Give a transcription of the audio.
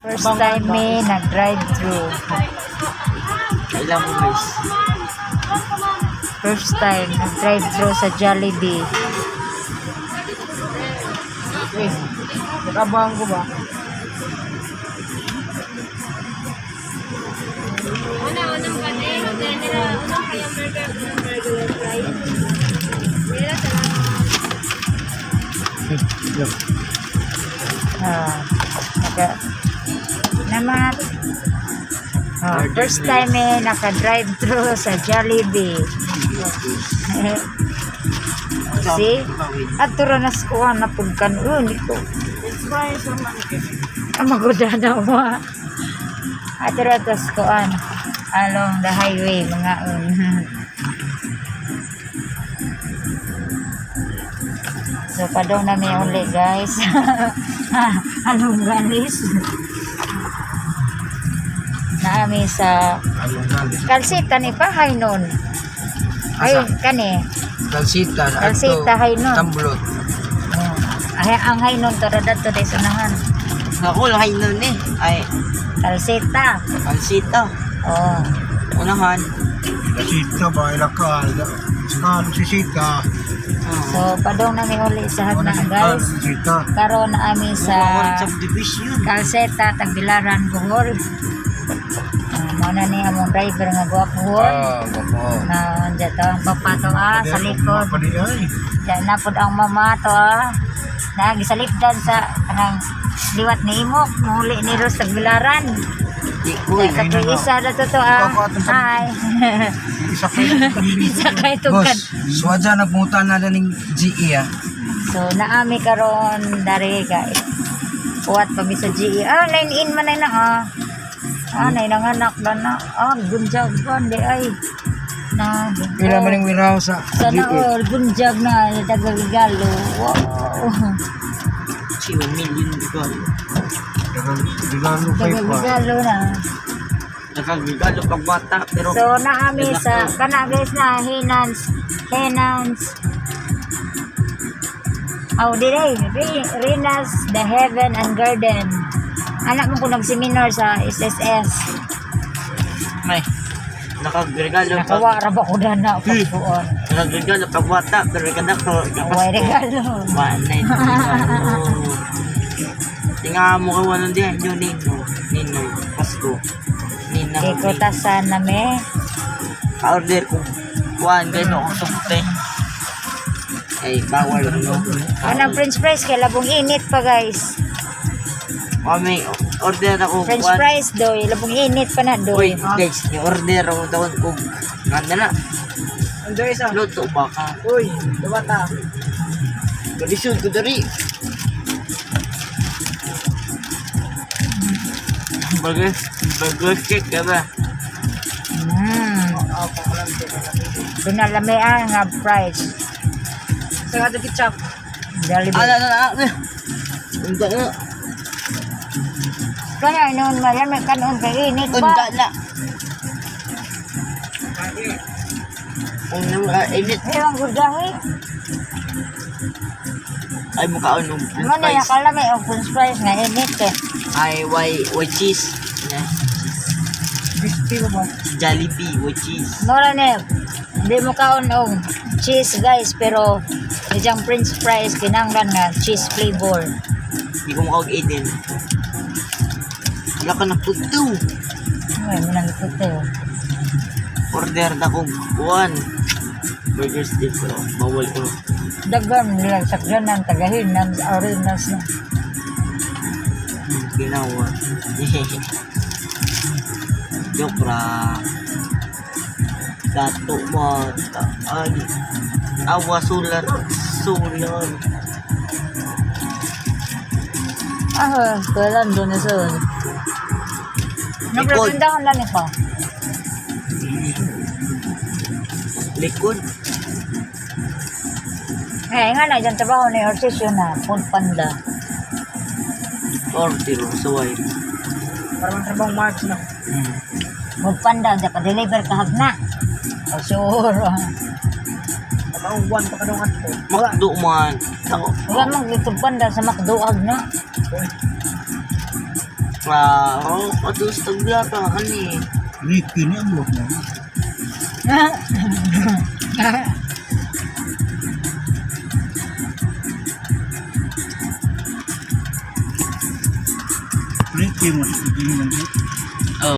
First time me nag-drive through. Kailan mo, guys? First time nag-drive through sa Jollibee. Eh, nakabahan ko ba? Una, unang panin. Nila, unang kayang burger, unang regular fries. Nila, salamat. Ah, naka, namat. Ah, first time eh, naka-drive through sa Jollibee. See? At turo na skuha na pugkan. Ko. French fries naman. Ang maguda na mo. At turo tas kuan. Along the highway, mga un. So, padong na mi uli, guys. Along galis. Naami sa Kalsita ni pa, hay nun. Ay, Asa? kani. Kalsita. Kalsita, hay nun. Tamblot. Oh. Ay, ang hay nun, tara dato day sunahan. Ako, lahay nun eh. Ay, Kalsita. kalsita. Oh. Unahan. Sita ba, ilakal. Sakalo si Sita. So, padong nami uli sa Ano hagna, si guys. Sita? Karon ami sa Subdivision. Kalseta, Tagbilaran, Bohol. Mao na ni among driver nga gwapohon. Ah, gwapo. Na andyan to ang papa to ah, sa likod. Padi ay. Diyan na pod ang mama to ah. Na gisalipdan sa kanang liwat ni imok, muhuli ni Ros Tagbilaran. Di, uy. Sa tuig isa na to to ah. Hi. Isa pa yun. Isa kay tugkan. Boss, suwadya nagpunta na na ng GE ah. So naami karon dari guys. Kuwat pa mi sa GE. Ah, 9 in man ay na ah. Ah, nay nanganak na na. Ah, gunjag pa di ay. Na. Pila man yung warehouse sa Sana GE. all gunjag na tagagalo. Wow. Si 1 million regalo. Regalo pa pa. Tagagalo na. Nakagregalo pag bata pero So naami sa kana guys na Henans Henans. Oh, dire, Renas, the Heaven and Garden. Anak mo ko nag-seminar sa SSS. May nakagregalo pag Nakawa ra ba ko na na pagbuon. Nakagregalo pag bata pero kada ko Way regalo. Wala regalo. Tinga mo ka wala diyan yun nino ninoy Pasko. Nina Kay kutasan na me. Ka-order ko kuan gano ako sukte. Ay bawal no. Anang french fries kay labong init pa, guys. Kami order ako French kuan. fries doy, labong init pa na Uy, doy. guys, ni order ako daon kog nganda na. Andiyan isa. Luto ba ka? Uy, dawata. Kalisod ko dari. Burger, burger check ka ba? Pinalami ang nga fries. Sa nga ketchup. Jollibee. Ala na na. Unta na. Kaya noon malami kanon kay init Unta pa. na. Unta na init. Ewan ko gahi. Ay mukha ng french Mo na fries. nakalami og french fries nga init eh. Ay white white cheese. Yeah. Crispy mo ba? Jollibee white cheese. Mura ni di mo kaon og cheese, guys, pero ijang french fries kinahanglan nga cheese flavor. Di ko mukha og Eden. Wala ka na puto. Ay, mo nang ikuto. Order na kong kuan. Burger steak pero bawal ko. Daghan nila sakyanan tagahin nam arenas na. Ginawa. Joke ra. Dato mo. Ay. Awa solar. Solar. Ah, kailan doon na sa. Nagrependahan na ni pa. Likod. Eh, nga na, dyan trabaho ni Ortiz yun na, food panda. Order suway. Para man trabaho March na. Food panda, dyan pa-deliver kahag na. Oh, sure. Trabaho buwan pa kadong ato. Makdo man. Ako. Wala mong food panda sa McDo hag na. Uy, Wow, katus taglata ani. Ricky ni ang buhok mo. Ricky mo sa tigil ng